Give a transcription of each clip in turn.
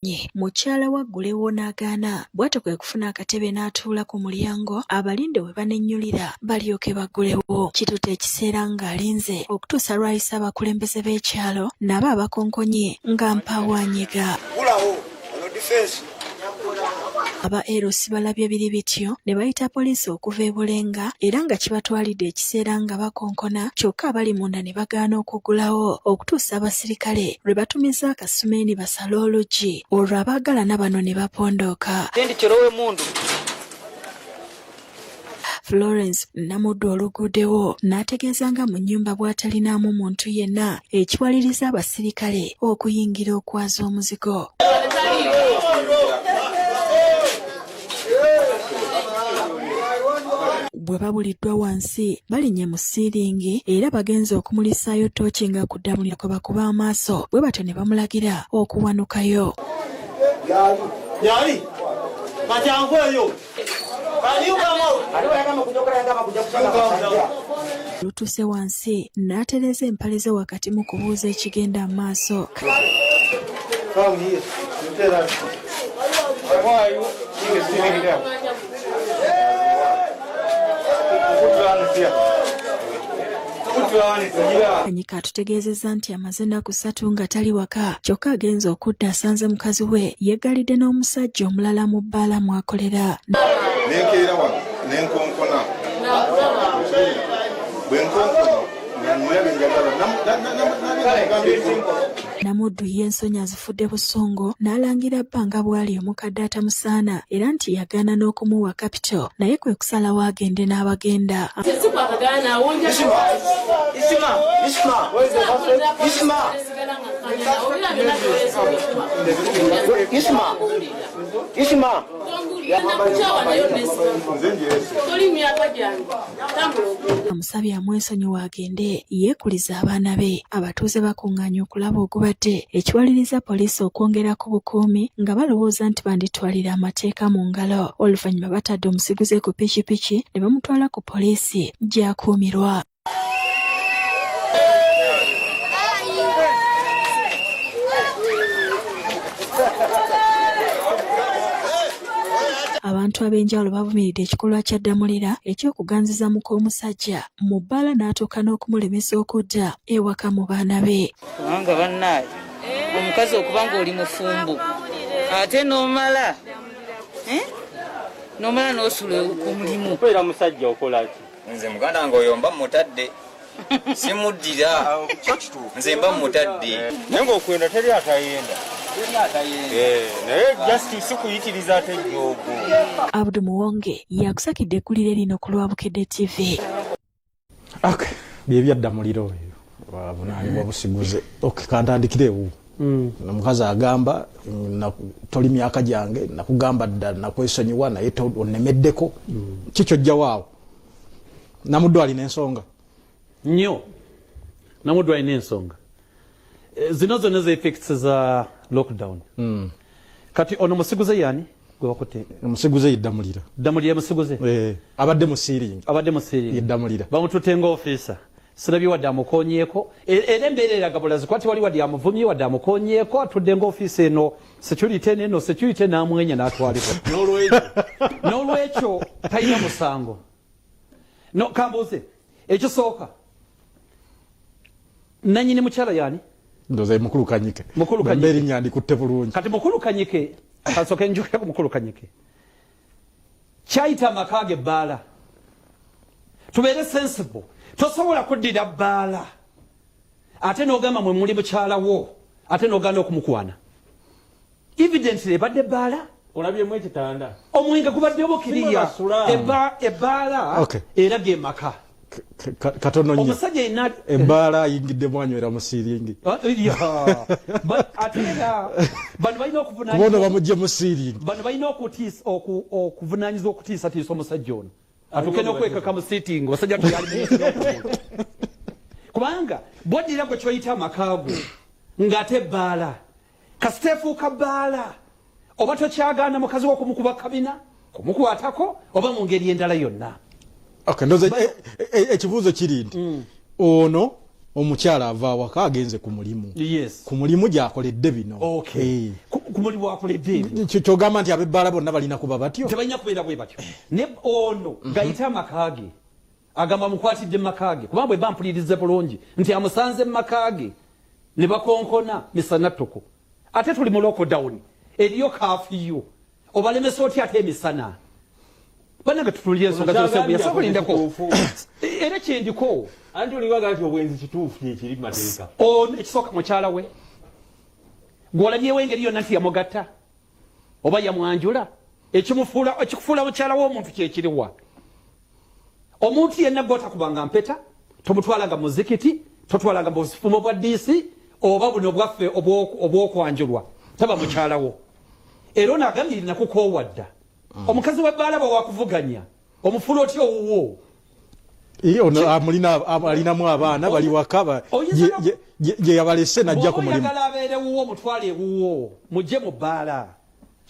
Mukyala we aggulewo n'agaana bw'atyo kwe kufuna akatebe n'atuula ku mulyango abalinde we banennyulira balyoke baggulewo. Kitutte ekiseera ng'alinze okutuusa lw'ayise abakulembeze b'ekyalo nabo abakonkonye nga mpaawo anyega. Aba LC balabye biri bityo ne bayita poliisi okuva e Bulenga era nga kibatwalidde ekiseera nga bakonkona kyokka abali munda ne bagaana okuggulawo okutuusa abasirikale lwe batumizza akasumeeni basale oluggi olwo abaagalana bano ne bapondooka. Florence Namuddu oluguddewo n'ategeeza nga mu nnyumba bw'atalinaamu muntu yenna ekiwaliriza abasirikale okuyingira okwaza omuzigo. Bwe babuliddwa wansi balinnye mu siiringi era bagenze okumulisaayo ttooki nga ku ddamulira kwe bakuba amaaso bwe batyo ne bamulagira okuwanukayo. Yali kati anveeyo. Olutuuse wansi n'atereeza empale ze wakati mu kubuuza ekigenda mu maaso. Kanyike atutegeezezza nti amaze ennaku ssatu nga tali waka kyokka agenze okudda asanze mukazi we yeggalidde n'omusajja omulala mu bbaala mw'akolera. Nenkeera wano nenkonkona bwe nkonkona nga nywera bye njagala. Namuddu ye ensonyi azifudde busungu n'alangira bba nga bw'ali omukadde atamusaana era nti yagaana n'okumuwa kapito naye kwe kusalawo agende n'abagenda. Amusabye amwesonyiwe agende yeekulize abaana be. Abatuuze bakungaanye okulaba ogubadde ekiwaliriza poliisi okwongera ku bukuumi nga balowooza nti banditwalira amateeka mu ngalo. Oluvannyuma batadde omusiguze ku pikipiki ne bamutwala ku poliisi gy'akuumirwa. Abantu ab'enjawulo bavumiridde ekikolwa kya Ddamulira eky'okuganziza muk'omusajja mu bbaala n'atuuka n'okumulemesa okudda ewaka mu baana be. Kubanga bannaaye omukazi okuba ng'oli mufumbo ate n'omala eh? n'omala n'osula ku mulimu. Okubeera musajja okola ki? Nze muganda wange oyo mba mutadde simuddira nze mba mutadde. Naye ng'okwenda teri atayenda. Eh, naye just si kuyitiriza ate jjoogo. Abdu Muwonge yakusakidde eggulire lino ku lwa Bukedde TV. Okay, bye byadda muliro oyo avunaanibwa busiguze. Okay, kantandikire ewuwo. Omukazi agamba toli myaka gyange, nakugamba dda nakwesonyiwa naye onnemeddeko. Ki kyojjawo awo? Namuddu alina ensonga nnyo. Namuddu alina ensonga. Zino zonna ze effects za lockdown. Kati ono musiguze yani gwe bakutte? Omusiguze ye Ddamulira. Ddamulira musiguze? Abadde mu siiringi. Abadde mu siiringi. Ye Ddamulira. Bamututte nga ofiisa. Sirabye wadde amukonyeeko. Era embeera eraga bulazi kuba tewali wadde amuvumye wadde amukonyeeko, atudde nga ofiisa eno security eno eno security n'amwenya n'atwalibwa. N'olwekyo talina musango. No, kambuuze ekisooka nanyini mukyala yani? Ndoza ye Mukulu Kanyike. Mukulu Kanyike. Mbeera erinnya ndikutte bulungi. Kati Mukulu Kanyike, kansooke njukire ku Mukulu Kanyike. Kyayita amaka ge bbaala. Tubeere sensible. Tosobola kuddira bbaala ate n'ogamba mwe muli mukyala wo ate n'ogaana okumukwana. Evidently ebadde bbaala. Olabyemu ekitanda. Omwenge gubaddewo kiriya. Simwe basula. Ebbaala era ge maka. Katono nnyo. Omusajja yenna ebbaala ayingiddemu anywera mu siiringi. Ah, ya. Ate era bano balina okuvunaanyizibwa. Kubona bamugye mu siiringi. Bano balina okuvunaanyizibwa okutiisatiisa omusajja ono. Atuuke n'okwekaka mu siitingi, omusajja nti yali munsi n'okumuntu. Kubanga bw'oddira gwe ky'oyita amaka go ng'ate ebbaala. Kasita efuuka bbaala oba tokyagaana mukazi wo kumukuba kabina, kumukwatako oba mu ngeri endala yonna. Okay, ndoza ekibuuzo kiri nti ono Omukyala ava awaka agenze ku mulimu. Yes. Ku mulimu gyakoledde bino. Okay. Ku mulimu akoledde ebyo. Kyogamba nti ab'ebbaala bonna balina kuba batyo? Tebalina kubeera bwe batyo. Ne ono gayite amaka ge, agamba mukwatidde mu maka ge, kubanga bwe bampulirize bulungi nti amusanze mu maka ge ne bakonkona misana ttuku, ate tuli mu lockdown, eriyo curfew, obalemesa otya ate emisana? Bannange, tutunulire ensonga zino. Yasobolindeko era kyendiko. Anti oliwaga nti obwenzi kituufu kyekiri mu mateeka. Ono ekisooka mukyala we gw'olabyewo engeri yonna nti yamugatta oba yamwanjula, ekimufuula, ekikufuula mukyala w'omuntu kyekiriwa? Omuntu yenna gwotakubanga mpeta tomutwalanga muzikiti, totwalanga mu bufumo bwa diisi oba buno bwaffe obw'okwanjulwa, taba mukyalawo. Era ono agambye nakukoowa dda. Omukazi wa bbaala bwe wakuvuganya omufuula otya owuwo? Iye ono amulina, alinamu abaana bali waka Oyinza gye yabalese najja ku Bw'oba mulimu. oyagala abeere wuwo, mutwale ewuwo, mujje mu bbaala.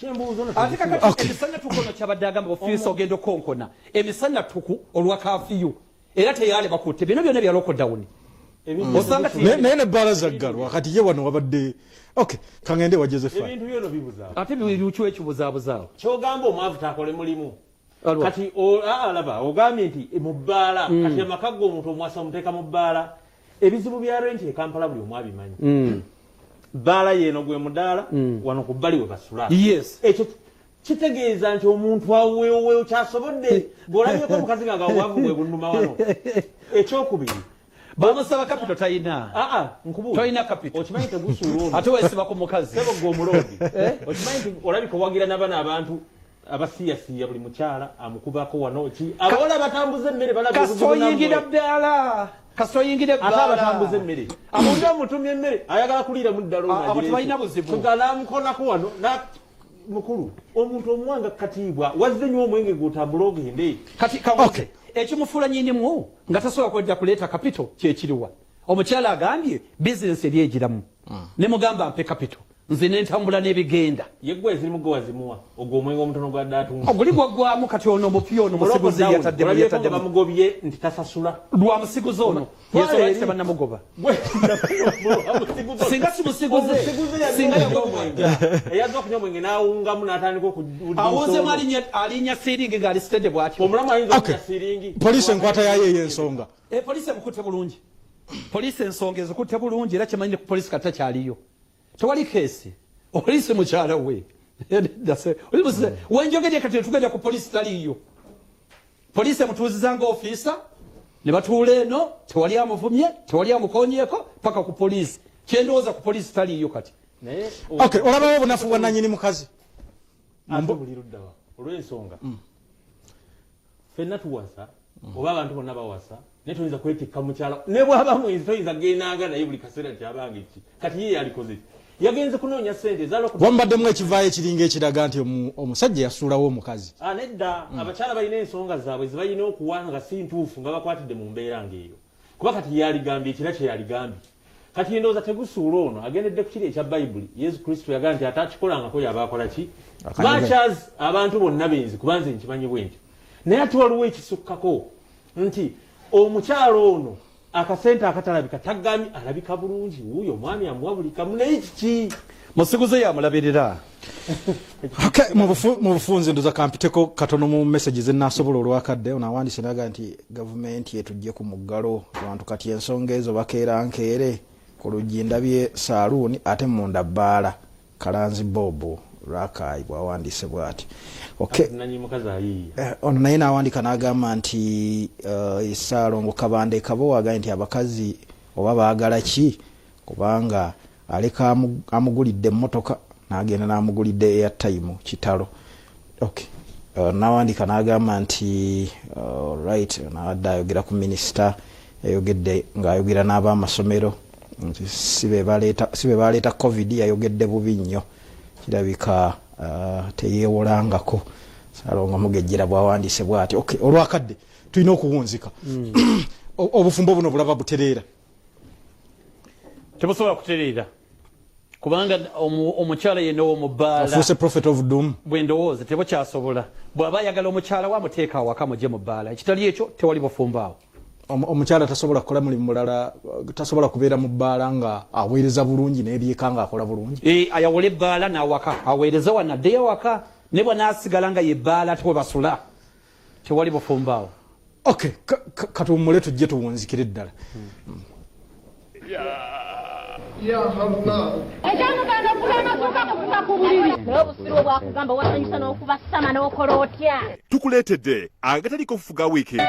Kyembuuzo no. Ate kakati emisana tuku, ono kyabadde agamba ofiisa ogenda okonkona emisana tuku olwa curfew, era teyale bakutte bino byonna bya lockdown, osanga Naye nebbaala zaggalwa. Kati ye wano wabadde, okay, kangende wa Joseph. Ebintu byono bibuzaawo. Ate bikiwa ekibuzaabuzaabo? Kyogamba omwavu takole mulimu. Alwa. Kati laba ogambye nti mu bbaala, kati amaka ge omuntu omwasa omuteeka mu bbaala. Ebizibu bya renti e Kampala buli omu abimanyi. Bbaala yeeno gwe mudaala wano ku bbali we basula. Ekyo kitegeeza nti omuntu aweeweewo kyasobodde bw'olabyeko omukazi nga obwavu bwe bunuma wano. Ekyokubiri, Bamusaba capital, talina. Aa, nkubuuza. Tolina capital. Okimanyi tegusuula ono. Ate weesiba ku mukazi. Sebo gwe omuloodi, okimanyi nti olabika owagira n'abana abantu abasiiyasiiya, buli mukyala amukubako wano ki, abawala batambuza emmere balaba Kasita obuzibu oyingira nammwe. bbaala, kasita oyingira Ate ebbaala. abatambuza emmere, omuntu amutumya emmere ayagala kuliira mu ddala. Ah, abo tebalina buzibu. Namukonako wano mukulu omuntu omuwanga katiibwa wazze nnyo omwenge gwotambula ogende. Kati kabuze ekimufuula nyinimu nga tasobola kwejja kuleeta capital kyekiriwa? Omukyala agambye bizinesi eri egiramu, ne mugamba mpe capital nze nentambula n'ebigenda. Yeggwa ezirimu gwe wazimuwa, ogwo omwenge omutono gwa ddatunga. Oguli gwaggwamu. Kati ono omupya ono musiguze yataddemu yataddemu. Bamugobye nti tasasula. Lwa musiguze ono. Twala Yensonga eri. Tebannamugoba. Singa si musiguze, singa yagobwa. Eyazza okunywa omwenge n'awungamu n'atandika Awunzemu, alinnya siringi ng'ali steady bw'atyo. Omulamu ayinza Okay. okunya siringi. Poliisi enkwata yayo ey'ensonga? E, poliisi emukutte bulungi. Poliisi ensonga ezikutte bulungi, era kyemanyi ne ku poliisi kati takyaliyo, tewali case. Poliisi mukyala we wenjogedde kati tugenda ku poliisi taliiyo. Poliisi emutuuziza nga ofiisa ne batuula eno, tewali amuvumye, tewali amukonyeeko paka ku poliisi. Kyendowooza ku poliisi taliiyo kati. Naye Okay, olabawo obunafu bwa nanyini mukazi? Ate buli luddawa? Olw'ensonga ffenna tuwasa oba abantu bonna bawasa, naye toyinza kwetikka mukyala ne bwaba mwenzi, toyinza gendanga naye buli kaseera nti abange ki. Kati ye yalikoze ki? Yagenze kunoonya sente ezala. Wambaddemu ekivaayo ekiringa ekiraga nti omusajja yasuulawo omukazi. Ah, nedda. Abakyala balina ensonga zaabwe zebalina okuwa nga si ntuufu, nga bakwatidde mu mbeera ng'eyo, kuba kati yaligambye ekira kye yaligambye. Kati ndowooza tegusuula ono agendedde ku kiri ekya Bayibuli. Yesu Kristo yagamba nti atakikolangako yaba akola ki. Machas abantu bonna benzi, kuba nze nkimanyi bwe ntyo, naye ate waliwo ekisukkako nti omukyalo ono akasente akatalabika tagambye alabika bulungi, wuuyo omwami amuwa buli kamu, naye kiki? Musiguze yamulabirira. Okay, mu bufunze ndoza kampiteko katono mu message zenasobola olwakadde. Ono awandiise naga nti gavumenti etujje ku muggalo abantu, kati ensonga ezo bakeera nkeere ku luggi ndabye saaluuni ate munda bbaala. Kalanzi Bob Rakayi bwawandiise bwati. Okay. Nanyi mukazi ayiiya. Ono naye n'awandika n'agamba nti Saalongo Kabande Kabo agambye nti abakazi oba baagala ki, kubanga aleka amugulidde emmotoka n'agenda n'amugulidde airtime. Kitalo. Okay. N'awandika n'agamba nti right, n'abadde ayogera ku minisita yayogedde ng'ayogera n'ab'amasomero nti si be baleeta COVID, yayogedde bubi nnyo, kirabika teyeewolangako. Salongo Mugejjera bwawandiise bwati. Okay, olwakadde tulina okuwunzika. Obufumbo buno bulaba butereera? Tebusobola kutereera, kubanga omukyala yenna ow'omu bbaala Afuuse prophet of doom. Bwe ndowooza tebukyasobola. Bw'aba ayagala omukyala we amuteeka awaka, mujje mu bbaala. Ekitali ekyo tewali bufumbo awo. Omukyala tasobola kukola mulimu mulala, tasobola kubeera mu bbaala nga aweereza bulungi n'ebyeka nga akola bulungi. Ayawule ebbaala n'awaka, aweereze wano addeyo awaka, ne bw'anaasigala nga yebbaala ate we basula tewali bufumbo awo. Okay, katuwummule tujje tuwunzikire ddala. Ekyamuganda okugula amasuuka kufuka ku buliri, naye obusiru obwakugamba wasanyusa n'okubasama n'okola otya? Tukuleetedde agataliiko kufuga wiiki.